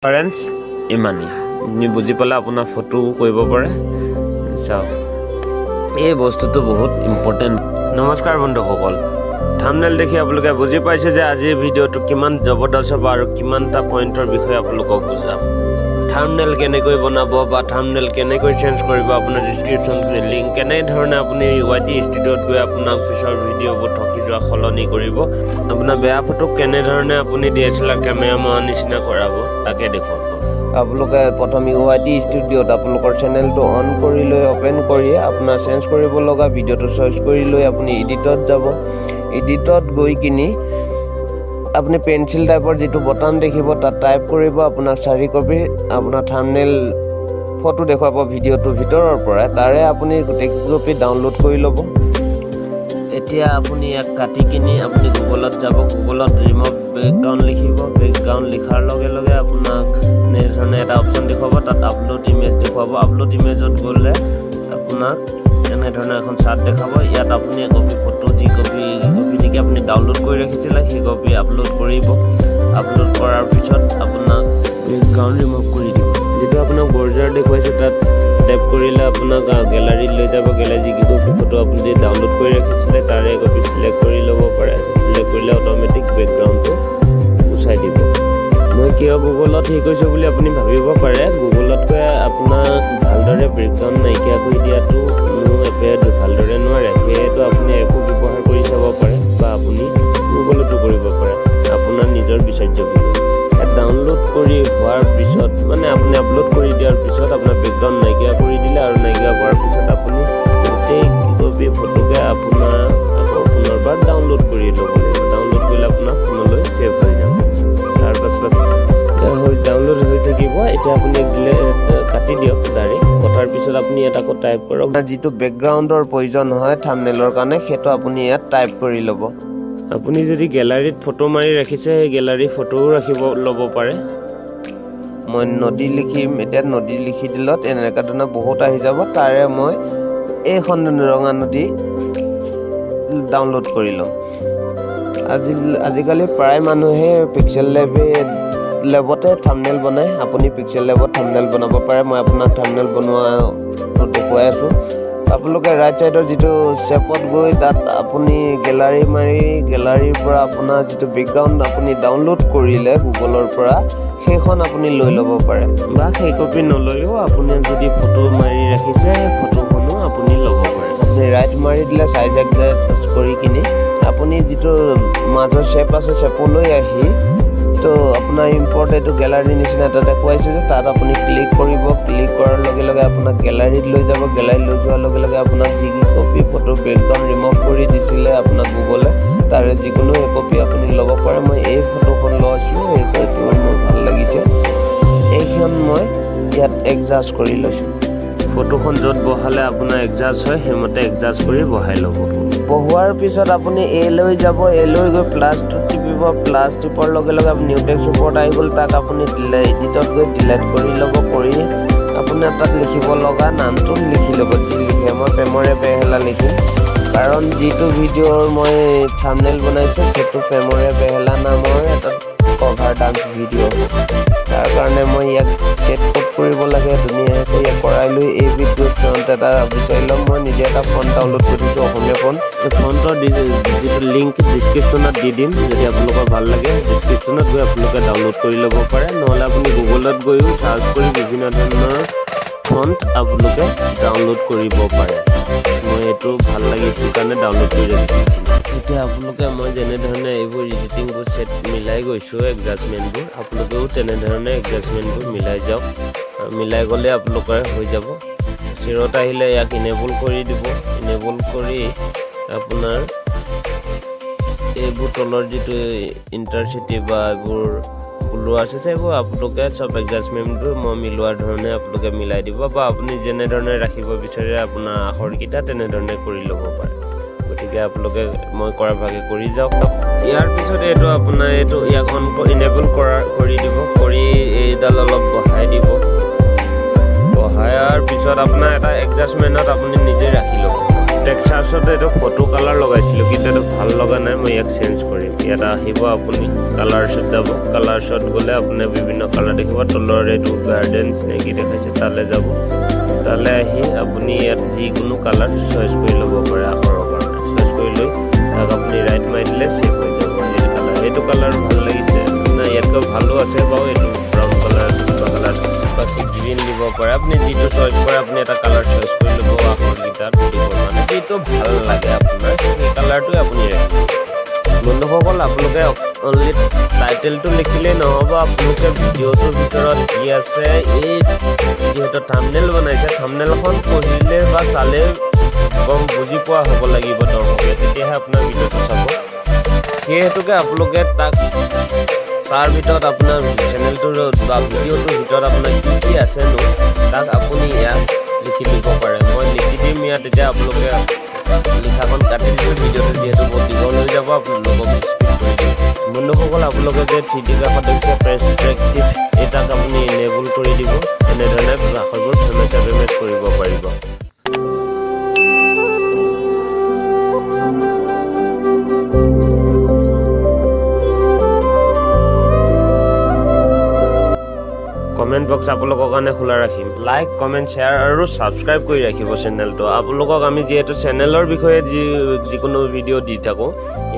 Difference ইমানেই। আপুনি বুজি পালে আপোনাৰ ফটো কৰিব পাৰে। চাওক, এই বস্তুটো বহুত ইম্পৰ্টেণ্ট। নমস্কাৰ বন্ধুসকল, থামনেল দেখি আপোনালোকে বুজি পাইছে যে আজিৰ ভিডিঅ'টো কিমান জবৰদস্ত হ'ব আৰু কিমানটা পইণ্টৰ বিষয়ে আপোনালোকক বুজাম। থামনেল কেনেকৈ বনাব বা থামনেল কেনেকৈ চেঞ্জ কৰিব, আপোনাৰ ডিছক্ৰিপশ্যন লিংক কেনেধৰণে আপুনি ৱাই টি ষ্টুডিঅ'ত গৈ আপোনাক পিছৰ ভিডিঅ'বোৰ থাকি যোৱা সলনি কৰিব, আপোনাৰ বেয়া ফটোক কেনেধৰণে আপুনি DSLR camera মৰা নিচিনা কৰাব, তাকে দেখুৱাব। আপোনালোকে প্ৰথম ৱাই টি ষ্টুডিঅ'ত আপোনালোকৰ চেনেলটো অন কৰি লৈ, অ'পেন কৰি আপোনাৰ চেঞ্জ কৰিব লগা ভিডিঅ'টো চইচ কৰি লৈ আপুনি এডিটত যাব। এডিটত গৈ কিনি আপুনি পেঞ্চিল টাইপৰ যিটো বটাম দেখিব, তাত টাইপ কৰিব। আপোনাক 4 কপি আপোনাৰ থামনেল ফটো দেখুৱাব ভিডিঅ'টোৰ ভিতৰৰ পৰা। তাৰে আপুনি গোটেই কপি ডাউনলোড কৰি ল'ব। এতিয়া আপুনি ইয়াক কাটি কিনি আপুনি গুগলত যাব। গুগলত ৰিমভ বেকগ্ৰাউণ্ড লিখিব। বেকগ্ৰাউণ্ড লিখাৰ লগে লগে আপোনাক এনেধৰণে এটা অপশ্যন দেখুৱাব। তাত আপলোড ইমেজ দেখুৱাব। আপলোড ইমেজত গ'লে আপোনাক এনেধৰণে এখন চাৰ্ট দেখাব। ইয়াত আপুনি কপি ফটো, যি কপি কপি নেকি আপুনি ডাউনলোড কৰি ৰাখিছিলে, সেই কপি আপলোড কৰিব। আপলোড কৰাৰ পিছত আপোনাক বেকগ্ৰাউণ্ড ৰিমভ কৰি দিব। যিটো আপোনাক ব্ৰাউজাৰ দেখুৱাইছে, তাত টেপ কৰিলে আপোনাক গেলাৰীত লৈ যাব। গেলাৰী যি কপি ফটো আপুনি ডাউনলোড কৰি ৰাখিছিলে, তাৰে কপি চিলেক্ট কৰি ল'ব পাৰে। চিলেক্ট কৰিলে অট'মেটিক বেকগ্ৰাউণ্ডটো গুচাই দিব। মই কিয় গুগলত শিকাইছোঁ বুলি আপুনি ভাবিব পাৰে। গুগলতকৈ আপোনাক ভালদৰে বেকগ্ৰাউণ্ড নাইকিয়া কৰি দিয়াটো কোনো এপে ভালদৰে নোৱাৰে। সেয়েতো আপুনি এপো ব্যৱহাৰ কৰি চাব পাৰে বা আপুনি গুগলতো কৰিব পাৰে, আপোনাৰ নিজৰ বিচাৰ্য বিষয়। ইয়াত ডাউনলোড কৰি হোৱাৰ পিছত, মানে আপুনি আপলোড কৰি দিয়াৰ পিছত আপোনাৰ বেকগ্ৰাউণ্ড নাইকিয়া কৰি দিলে আৰু নাইকিয়া হোৱাৰ পিছত আপুনি গোটেই কপি ফটোকে আপোনাৰ আকৌ পুনৰবাৰ ডাউনলোড কৰি ল'ব লাগিব। ডাউনলোড কৰিলে আপোনাৰ ফোনলৈ ছেভ হৈ যাব। তাৰপাছত হৈ ডাউনলোড হৈ থাকিব। এতিয়া আপুনি দিলে, কাটি দিয়ক ডাইৰেক্ট। কটাৰ পিছত আপুনি ইয়াত আকৌ টাইপ কৰক। আপোনাৰ যিটো বেকগ্ৰাউণ্ডৰ প্ৰয়োজন হয় থামনেলৰ কাৰণে, সেইটো আপুনি ইয়াত টাইপ কৰি ল'ব। আপুনি যদি গেলাৰীত ফটো মাৰি ৰাখিছে, সেই গেলাৰী ফটোও ৰাখিব ল'ব পাৰে। মই নদী লিখিম। এতিয়া নদী লিখি দিলত এনেকুৱা ধৰণৰ বহুত আহি যাব। তাৰে মই এইখন ৰঙা নদী ডাউনলোড কৰি ল'ম। আজিকালি প্ৰায় মানুহে পিক্সেল লেবতে থামনেল বনায়। আপুনি পিক্সেল লেবত থামনেল বনাব পাৰে। মই আপোনাক থামনেল বনোৱাটো দেখুৱাই আছোঁ। আপোনালোকে ৰাইট ছাইডৰ যিটো চেপত গৈ তাত আপুনি গেলাৰী মাৰি গেলাৰীৰ পৰা আপোনাৰ যিটো বেকগ্ৰাউণ্ড আপুনি ডাউনলোড কৰিলে গুগলৰ পৰা, সেইখন আপুনি লৈ ল'ব পাৰে। বা সেই কপি নলৈও আপুনি যদি ফটো মাৰি ৰাখিছে, সেই ফটোখনো আপুনি ল'ব পাৰে। আপুনি ৰাইট মাৰি দিলে, চাইজ এডজাষ্ট কৰি কিনি আপুনি যিটো মাজৰ শ্বেপ আছে, শ্বেপলৈ আহি তো আপোনাৰ ইম্পৰ্ট এইটো গেলাৰী নিচিনা এটা দেখুৱাইছে যে, তাত আপুনি ক্লিক কৰিব। ক্লিক কৰাৰ লগে লগে আপোনাক গেলাৰীত লৈ যাব। গেলাৰীত লৈ যোৱাৰ লগে লগে আপোনাক যি কি কপি ফটো বেকগ্ৰাউণ্ড ৰিমভ কৰি দিছিলে আপোনাক গুগলে, তাৰে যিকোনো একপি আপুনি ল'ব পাৰে। মই এই ফটোখন লৈছোঁ। এইটো মোৰ ভাল লাগিছে। এইখন মই ইয়াত এডজাষ্ট কৰি লৈছোঁ। ফটোখন য'ত বহালে আপোনাৰ এডজাষ্ট হয়, সেইমতে এডজাষ্ট কৰি বহাই ল'ব। বহোৱাৰ পিছত আপুনি এ লৈ যাব। এ লৈ গৈ প্লাছটো টিপিব। প্লাছ টিপাৰ লগে লগে আপুনি নিউ টেক্সট ওপৰত আহি গ'ল। তাক আপুনি এডিটত গৈ ডিলেট কৰি ল'ব। কৰি আপোনাৰ তাত লিখিব লগা নামটো লিখি ল'ব, যি লিখে। মই প্ৰেমৰে বেহেলা লিখিম, কাৰণ যিটো ভিডিঅ'ৰ মই থামনেল বনাইছোঁ, সেইটো প্ৰেমৰে বেহেলা নামৰ এটা কভাৰ ডান্স ভিডিঅ'। তাৰ কাৰণে মই ইয়াক ছেট ক'ত কৰিব লাগে ধুনীয়াকৈ ইয়াক কৰাই লৈ এই ভিডিঅ'ত ফ্ৰণ্ট এটা বিচাৰি ল'ম। মই নিজে এটা ফণ্ট ডাউনলোড কৰি থৈছোঁ, অসমীয়া ফণ্ট। এই ফণ্টৰ যিটো লিংক ডিছক্ৰিপশ্যনত দি দিম। যদি আপোনালোকৰ ভাল লাগে, ডিছক্ৰিপশ্যনত গৈ আপোনালোকে ডাউনলোড কৰি ল'ব পাৰে। নহ'লে আপুনি গুগলত গৈও চাৰ্চ কৰি বিভিন্ন ধৰণৰ ফণ্ট আপোনালোকে ডাউনলোড কৰিব পাৰে। মই এইটো ভাল লাগিছে কাৰণে ডাউনলোড কৰি ৰাখিছোঁ। এতিয়া আপোনালোকে মই যেনেধৰণে এইবোৰ এডিটিংবোৰ ছেট মিলাই গৈছোঁ, এডজাষ্টমেণ্টবোৰ, আপোনালোকেও তেনেধৰণে এডজাষ্টমেণ্টবোৰ মিলাই যাওক। আৰু মিলাই গ'লে আপোনালোকৰ হৈ যাব। চিৰত আহিলে ইয়াক ইনেবল কৰি দিব। ইনেবল কৰি আপোনাৰ এইবোৰ তলৰ যিটো ইণ্টাৰচিটি বা এইবোৰ ব্লু আছে, সেইবোৰ আপোনালোকে চব এডজাষ্টমেণ্টবোৰ মই মিলোৱাৰ ধৰণে আপোনালোকে মিলাই দিব বা আপুনি যেনেধৰণে ৰাখিব বিচাৰে আপোনাৰ আখৰকেইটা, তেনেধৰণে কৰি ল'ব পাৰে। গতিকে আপোনালোকে মই কৰা ভাগে কৰি যাওক। ইয়াৰ পিছত এইটো আপোনাৰ এইটো ইয়াক অন ইনেবল কৰি দিব। কৰি এইডাল অলপ বঢ়াই দিব। বঢ়াৰ পিছত আপোনাৰ এটা এডজাষ্টমেণ্টত আপুনি নিজে ৰাখি ল'ব। টেক্সাছত এইটো ফটো কালাৰ লগাইছিলোঁ, কিন্তু এইটো ভাল লগা নাই। মই ইয়াক চেঞ্জ কৰিম। ইয়াত আহিব আপুনি, কালাৰ্ছত যাব। কালাৰ্ছত গ'লে আপুনি বিভিন্ন কালাৰ দেখিব। তলৰ এইটো গাৰ্ডেনছ নে কি দেখাইছে, তালৈ যাব। তালৈ আহি আপুনি ইয়াত যিকোনো কালাৰ চইচ কৰি ল'ব পাৰে। আখৰৰ কাৰণে চইচ কৰি লৈ তাক আপুনি ৰাইট মাৰি দিলে ছেভ হৈ যাব। এইটো কালাৰ, এইটো কালাৰ ভাল লাগিছে নাই? ইয়াতকৈ ভালো আছে বাৰু। এইটো ব্ৰাউন কালাৰ আছে, কিবা কালাৰ বাকী গ্ৰীণ দিব পাৰে। আপুনি যিটো চইচ কৰে, আপুনি এটা কালাৰ চইচ কৰি ল'ব আখৰকেইটাত দিবৰ কাৰণে। যিটো ভাল লাগে আপোনাৰ, সেই কালাৰটোৱে আপুনি ৰাখিব। বন্ধুসকল, আপোনালোকে অনলি টাইটেলটো লিখিলেই নহ'ব। আপোনালোকে ভিডিঅ'টোৰ ভিতৰত কি আছে, এই যিহেতু থামনেল বনাইছে, থামনেলখন পঢ়িলে বা চালে গম বুজি পোৱা হ'ব লাগিব দৰ্শকে, তেতিয়াহে আপোনাৰ ভিডিঅ'টো চাব। সেই হেতুকে আপোনালোকে তাৰ ভিতৰত আপোনাৰ চেনেলটোৰ বা ভিডিঅ'টোৰ ভিতৰত আপোনাৰ কি কি আছেনো, তাক আপুনি ইয়াত লিখি দিব পাৰে। মই লিখি দিম ইয়াত। এতিয়া আপোনালোকে লিখাখন কাটি দিছোঁ। ভিডিঅ'টো যিহেতু বহুত দীঘল হৈ যাব, আপোনালোকক স্পীড কৰি দিম। বন্ধুসকল, আপোনালোকে যে 3D কাষত দেখিছে পাৰ্চপেক্টিভ, এই তাক আপুনি এনেবল কৰি দিব। এনেধৰণে আখৰবোৰ ফেমাচ ফেমাচ কৰিব পাৰিব। কমেণ্ট বক্স আপোনালোকৰ কাৰণে খোলা ৰাখিম। লাইক, কমেণ্ট, শ্বেয়াৰ আৰু ছাবস্ক্ৰাইব কৰি ৰাখিব চেনেলটো। আপোনালোকক আমি যিহেতু চেনেলৰ বিষয়ে যিকোনো ভিডিঅ' দি থাকোঁ,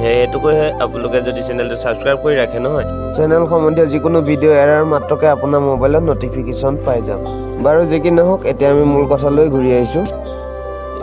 সেইটোকে আপোনালোকে যদি চেনেলটো ছাবস্ক্ৰাইব কৰি ৰাখে নহয়, চেনেল সম্বন্ধীয় যিকোনো ভিডিঅ' এৰাৰ মাত্ৰকে আপোনাৰ মোবাইলত নটিফিকেশ্যন পাই যাম। বাৰু, যি কি নহওক, এতিয়া আমি মূল কথালৈ ঘূৰি আহিছোঁ।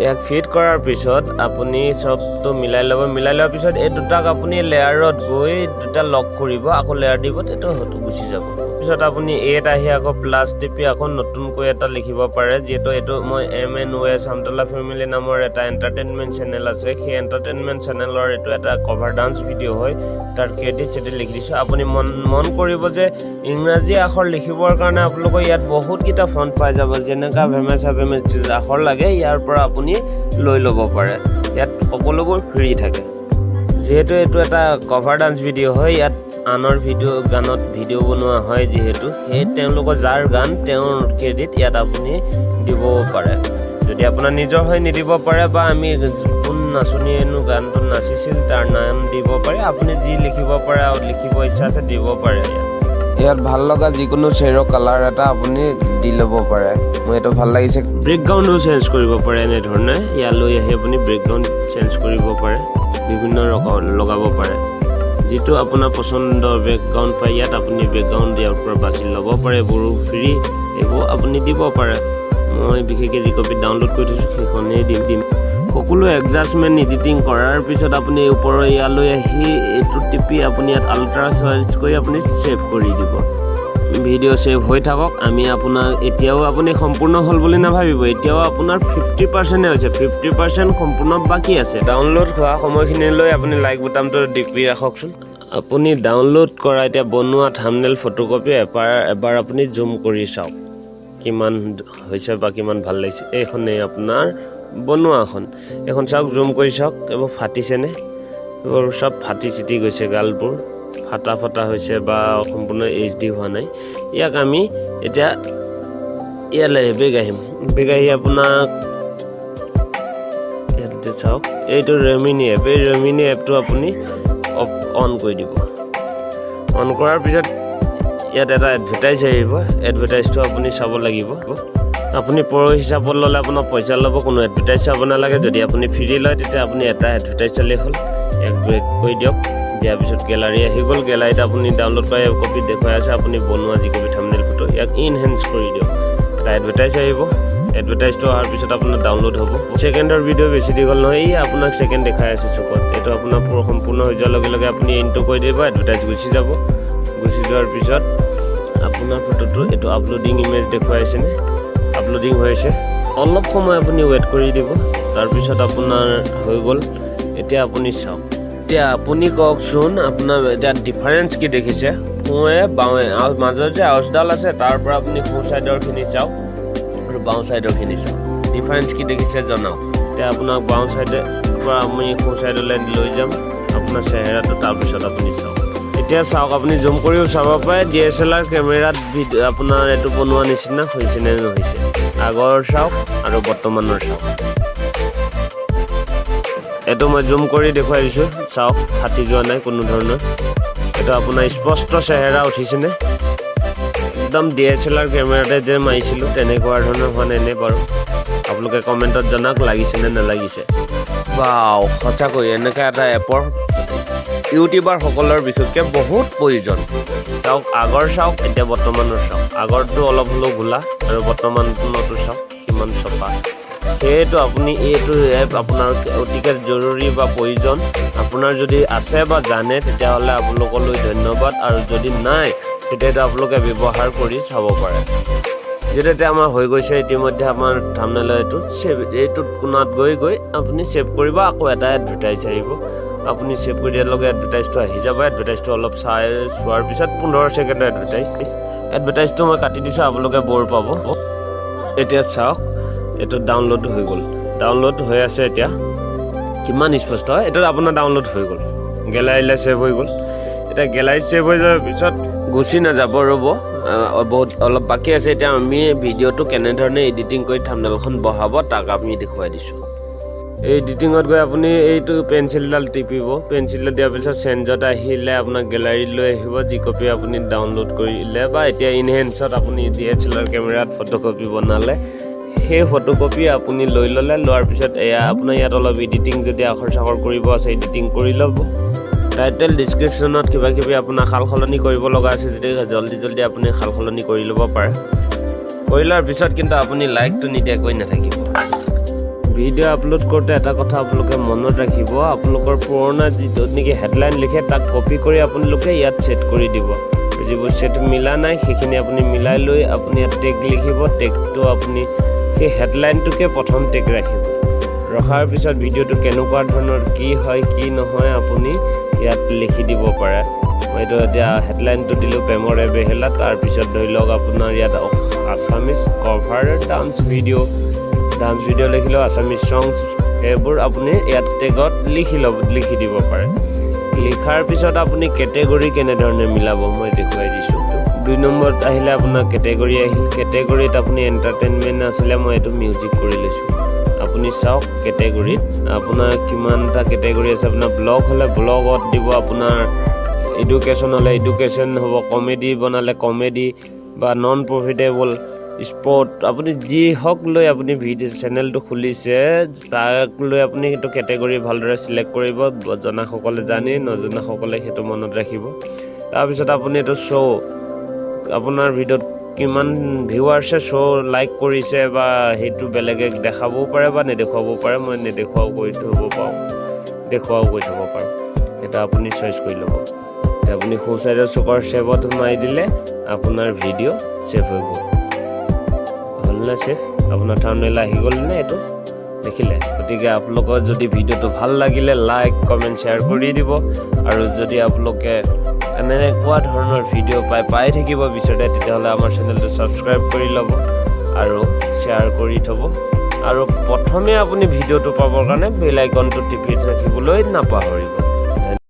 ইয়াক ফিট কৰাৰ পিছত আপুনি চবটো মিলাই ল'ব। মিলাই লোৱাৰ পিছত এই দুটাক আপুনি লেয়াৰত গৈ দুটা লক কৰিব, আকৌ লেয়াৰ দিব, তেতিয়া হয়তো গুচি যাব। পিছত আপুনি এত আহি আকৌ প্লাছ টিপি আকৌ নতুনকৈ এটা লিখিব পাৰে। যিহেতু এইটো মই এম এন ৱেছ আমতলা ফেমিলি নামৰ এটা এণ্টাৰটেইনমেণ্ট চেনেল আছে, সেই এণ্টাৰটেইনমেণ্ট চেনেলৰ এইটো এটা কভাৰ ডান্স ভিডিঅ' হয়। তাৰ ক্ৰেডিট চেডিট লিখি দিছোঁ। আপুনি মন মন কৰিব যে ইংৰাজী আখৰ লিখিবৰ কাৰণে আপোনালোকৰ ইয়াত বহুতকেইটা ফণ্ট পাই যাব। যেনেকুৱা ভেমেচা ভেমেচ আখৰ লাগে, ইয়াৰ পৰা আপুনি লৈ ল'ব পাৰে। ইয়াত সকলোবোৰ ফ্ৰী থাকে। যিহেতু এইটো এটা কভাৰ ডান্স ভিডিঅ' হয়, ইয়াত আনৰ ভিডিঅ' গানত ভিডিঅ' বনোৱা হয় যিহেতু, সেই তেওঁলোকৰ যাৰ গান তেওঁৰ ক্ৰেডিট ইয়াত আপুনি দিব পাৰে। যদি আপোনাৰ নিজৰ হয় নিদিব পাৰে, বা আমি কোন নাচনীয়েনো গানটো নাচিছিল তাৰ নাম দিব পাৰে। আপুনি যি লিখিব পাৰে আৰু লিখিব ইচ্ছা আছে দিব পাৰে ইয়াত। ইয়াত ভাল লগা যিকোনো শ্বেডৰ কালাৰ এটা আপুনি দি ল'ব পাৰে। মোৰ এইটো ভাল লাগিছে। বেকগ্ৰাউণ্ডো চেঞ্জ কৰিব পাৰে। এনেধৰণে ইয়ালৈ আহি আপুনি বেকগ্ৰাউণ্ড চেঞ্জ কৰিব পাৰে, বিভিন্ন ৰকম লগাব পাৰে। যিটো আপোনাৰ পচন্দৰ বেকগ্ৰাউণ্ড পায়, ইয়াত আপুনি বেকগ্ৰাউণ্ড ইয়াৰ পৰা বাছি ল'ব পাৰে। এইবোৰো ফ্ৰী, এইবোৰ আপুনি দিব পাৰে। মই বিশেষকৈ যি কপি ডাউনলোড কৰি থৈছোঁ, সেইখনেই দিম দিম সকলো এডজাষ্টমেণ্ট এডিটিং কৰাৰ পিছত আপুনি ওপৰৰ ইয়ালৈ আহি এইটো টিপি আপুনি ইয়াত আল্ট্ৰা চাৰ্জ কৰি আপুনি ছেভ কৰি দিব। ভিডিঅ' ছেভ হৈ থাকক। আমি আপোনাক এতিয়াও আপুনি সম্পূৰ্ণ হ'ল বুলি নাভাবিব। এতিয়াও আপোনাৰ 50%-এ হৈছে, 50% সম্পূৰ্ণ বাকী আছে। ডাউনলোড হোৱা সময়খিনিলৈ আপুনি লাইক বুটামটো টিপি ৰাখকচোন। আপুনি ডাউনলোড কৰা এতিয়া বনোৱা থামনেল ফটোকপি এবাৰ এবাৰ আপুনি জুম কৰি চাওক কিমান হৈছে বা কিমান ভাল লাগিছে। এইখনেই আপোনাৰ বনোৱাখন। এইখন চাওক, জুম কৰি চাওক, এইবোৰ ফাটিছেনে? এইবোৰ চব ফাটি চিটি গৈছে, গালবোৰ ফাটা ফাটা হৈছে বা সম্পূৰ্ণ এইচ ডি হোৱা নাই। ইয়াক আমি এতিয়া ইয়ালৈ বেক আহিম। বেক আহি আপোনাক ইয়াতে চাওক, এইটো ৰেমিনি এপ। এই ৰেমিনি এপটো আপুনি অন কৰি দিব। অন কৰাৰ পিছত ইয়াত এটা এডভাৰটাইজ আহিব। এডভাৰটাইজটো আপুনি চাব লাগিব। আপুনি প্ৰ' হিচাপত ল'লে আপোনাৰ পইচা ল'ব, কোনো এডভাৰটাইজ চাব নালাগে। যদি আপুনি ফ্ৰী লয়, তেতিয়া আপুনি এটা এডভাৰটাইজ চালেই হ'ল। ইয়াক বেক কৰি দিয়ক। দিয়াৰ পিছত গেলাৰী আহি গ'ল। গেলাৰীত আপুনি ডাউনলোড কৰা কপি দেখুৱাই আছে, আপুনি বনোৱা যি কপি থামনেল ফটো, ইয়াক ইনহেঞ্চ কৰি দিয়ক। এটা এডভাৰটাইজ আহিব। এডভাৰটাইজটো অহাৰ পিছত আপোনাৰ ডাউনলোড হ'ব। ছেকেণ্ডৰ ভিডিঅ', বেছি দীঘল নহয়। এই আপোনাক ছেকেণ্ড দেখাই আছে চকুত। এইটো আপোনাৰ পুৰো সম্পূৰ্ণ হৈ যোৱাৰ লগে লগে আপুনি ইনটো কৰি দিব, এডভাৰটাইজ গুচি যাব। গুচি যোৱাৰ পিছত আপোনাৰ ফটোটো এইটো আপলোডিং ইমেজ দেখুৱাইছেনে? আপলোডিং হৈ আছে। অলপ সময় আপুনি ৱেইট কৰি দিব। তাৰপিছত আপোনাৰ হৈ গ'ল। এতিয়া আপুনি চাওক। এতিয়া আপুনি কওকচোন, আপোনাৰ এতিয়া ডিফাৰেঞ্চ কি দেখিছে? সোঁৱে বাওঁৱে আৰু মাজত যে আউচডাল আছে, তাৰ পৰা আপুনি সোঁ ছাইডৰখিনি চাওক আৰু বাওঁ ছাইডৰখিনি চাওক, ডিফাৰেঞ্চ কি দেখিছে জনাওক। এতিয়া আপোনাক বাওঁ ছাইডে পৰা আমি সোঁ ছাইডলৈ লৈ যাম আপোনাৰ চেহেৰাটো। তাৰপিছত আপুনি চাওক। এতিয়া চাওক, আপুনি জুম কৰিও চাব পাৰে, ডিএছএলআৰ কেমেৰাত ভিডিঅ' আপোনাৰ এইটো বনোৱা নিচিনা হৈছে নে নহৈছে। আগৰ চাওক আৰু বৰ্তমানৰ চাওক। এইটো মই জুম কৰি দেখুৱাই দিছোঁ, চাওক, ফাটি যোৱা নাই কোনো ধৰণৰ। এইটো আপোনাৰ স্পষ্ট চেহেৰা উঠিছেনে? একদম ডিএছএলআৰ কেমেৰাতে যে মাৰিছিলোঁ, তেনেকুৱা ধৰণৰ হোৱা নাই নে বাৰু? আপোনালোকে কমেণ্টত জনাওক, লাগিছে নে নালাগিছে। বাও, সঁচাকৈ এনেকুৱা এটা এপৰ ইউটিউবাৰসকলৰ বিশেষকৈ বহুত প্ৰয়োজন। চাওক, আগৰ চাওক, এতিয়া বৰ্তমানৰ চাওক। আগৰটো অলপ হ'লেও ঘোলা আৰু বৰ্তমানটো চাওক কিমান চফা। সেয়েতো আপুনি এইটো এপ আপোনাৰ অতিকে জৰুৰী বা প্ৰয়োজন। আপোনাৰ যদি আছে বা জানে, তেতিয়াহ'লে আপোনালোকলৈ ধন্যবাদ আৰু যদি নাই, তেতিয়াতো আপোনালোকে ব্যৱহাৰ কৰি চাব পাৰে। যিহেতু এতিয়া আমাৰ হৈ গৈছে ইতিমধ্যে আমাৰ থাম্বনেইল, এইটোত ছেভ, এইটোত কোণাত গৈ গৈ আপুনি ছেভ কৰিব। আকৌ এটা এডভাৰটাইজ আহিব। আপুনি ছেভ কৰি দিয়াৰ লগে এডভাৰটাইজটো আহি যাব। এডভাৰটাইজটো অলপ চাই চোৱাৰ পিছত, 15 ছেকেণ্ডৰ এডভাৰটাইজ। এডভাৰটাইজটো মই কাটি দিছোঁ, আপোনালোকে ব'ৰ পাব। এতিয়া চাওক, এইটো ডাউনলোড হৈ গ'ল। ডাউনলোড হৈ আছে এতিয়া। কিমান স্পষ্ট হয়! এইটোত আপোনাৰ ডাউনলোড হৈ গ'ল, গেলাৰীলৈ ছেভ হৈ গ'ল। এতিয়া গেলাৰীত ছেভ হৈ যোৱাৰ পিছত গুচি নাযাব, ৰ'ব, বহুত অলপ বাকী আছে। এতিয়া আমি ভিডিঅ'টো কেনেধৰণে এডিটিং কৰি থাম্বনেইলখন বহাব, তাক আমি দেখুৱাই দিছোঁ। এই এডিটিঙত গৈ আপুনি এইটো পেঞ্চিলডাল টিপিব। পেঞ্চিলডাল দিয়াৰ পিছত চেঞ্জত আহিলে আপোনাক গেলাৰীত লৈ আহিব, যি কপি আপুনি ডাউনলোড কৰিলে বা এতিয়া ইনহেঞ্চত আপুনি ডিএছএলআৰ কেমেৰাত ফটোকপি বনালে, সেই ফটোকপি আপুনি লৈ ল'লে। লোৱাৰ পিছত এয়া আপোনাৰ ইয়াত অলপ এডিটিং যদি আখৰ চাখৰ কৰিব আছে, এডিটিং কৰি ল'ব। টাইটেল, ডিছক্ৰিপশ্যনত কিবা কিবি আপোনাৰ সাল সলনি কৰিব লগা আছে যদি, জল্দি জল্দি আপুনি সাল সলনি কৰি ল'ব পাৰে। কৰি লোৱাৰ পিছত কিন্তু আপুনি লাইকটো নিদিয়াকৈ নাথাকিব। ভিডিঅ' আপলোড কৰোঁতে এটা কথা আপোনালোকে মনত ৰাখিব, আপোনালোকৰ পুৰণা যিটোত নেকি হেডলাইন লিখে, তাক কপি কৰি আপোনালোকে ইয়াত ছেট কৰি দিব। যিবোৰ ছেট মিলা নাই, সেইখিনি আপুনি মিলাই লৈ আপুনি ইয়াত টেগ লিখিব। টেগটো আপুনি সেই হেডলাইনটোকে প্ৰথম টেগ ৰাখিব। ৰখাৰ পিছত ভিডিঅ'টো কেনেকুৱা ধৰণৰ কি হয়, কি নহয়, আপুনি ইয়াত লিখি দিব পাৰে। মই এইটো এতিয়া হেডলাইনটো দিলোঁ প্ৰেমৰে বেহেলা। তাৰপিছত ধৰি লওক আপোনাৰ ইয়াত Assamese cover dance video, dance video লিখিলেও, Assamese songs, সেইবোৰ আপুনি ইয়াত টেগত লিখি ল'ব, লিখি দিব পাৰে। লিখাৰ পিছত আপুনি কেটেগৰী কেনেধৰণে মিলাব, মই দেখুৱাই দিছোঁ। 2 নম্বৰত আহিলে আপোনাৰ কেটেগৰী আহিল। কেটেগৰীত আপুনি এণ্টাৰটেইনমেণ্ট আছিলে, মই এইটো মিউজিক কৰি লৈছোঁ। আপুনি চাওক, কেটেগৰীত আপোনাৰ কিমানটা কেটেগৰী আছে। আপোনাৰ ব্লগ হ'লে ব্লগত দিব, আপোনাৰ এডুকেশ্যন হ'লে এডুকেশ্যন হ'ব, কমেডি বনালে কমেডি বা নন প্ৰফিটেবল, স্পৰ্ট, আপুনি যি হওক লৈ আপুনি ভিডিঅ' চেনেলটো খুলিছে, তাক লৈ আপুনি সেইটো কেটেগৰী ভালদৰে চিলেক্ট কৰিব। জনাসকলে জানেই, নজনাসকলে সেইটো মনত ৰাখিব। তাৰপিছত আপুনি এইটো শ্ব', আপোনাৰ ভিডিঅ'ত কিমান ভিউৱাৰ্ছে শ্ব' লাইক কৰিছে বা সেইটো বেলেগে দেখাবও পাৰে বা নেদেখুৱাবও পাৰে। মই নেদেখুৱাও কৰি থ'ব পাৰোঁ, দেখুৱাও কৰি থ'ব পাৰোঁ। সেইটো আপুনি চইচ কৰি ল'ব। এতিয়া আপুনি সোঁ চাইডৰ চুকৰ ছেভত মাৰি দিলে আপোনাৰ ভিডিঅ' ছেভ হৈ গ'ল। হ'লনে ছেভ? আপোনাৰ থাম্বনেইল আহি গ'ল নে এইটো দেখিলে? গতিকে আপোনালোকৰ যদি ভিডিঅ'টো ভাল লাগিলে, লাইক, কমেণ্ট, শ্বেয়াৰ কৰি দিব আৰু যদি আপোনালোকে এনেকুৱা ধৰণৰ ভিডিঅ' পাই পাই থাকিব বিচাৰে, তেতিয়াহ'লে আমাৰ চেনেলটো ছাবস্ক্ৰাইব কৰি ল'ব আৰু শ্বেয়াৰ কৰি থ'ব আৰু প্ৰথমে আপুনি ভিডিঅ'টো পাবৰ কাৰণে বেল আইকনটো টিপি ৰাখিবলৈ নাপাহৰিব।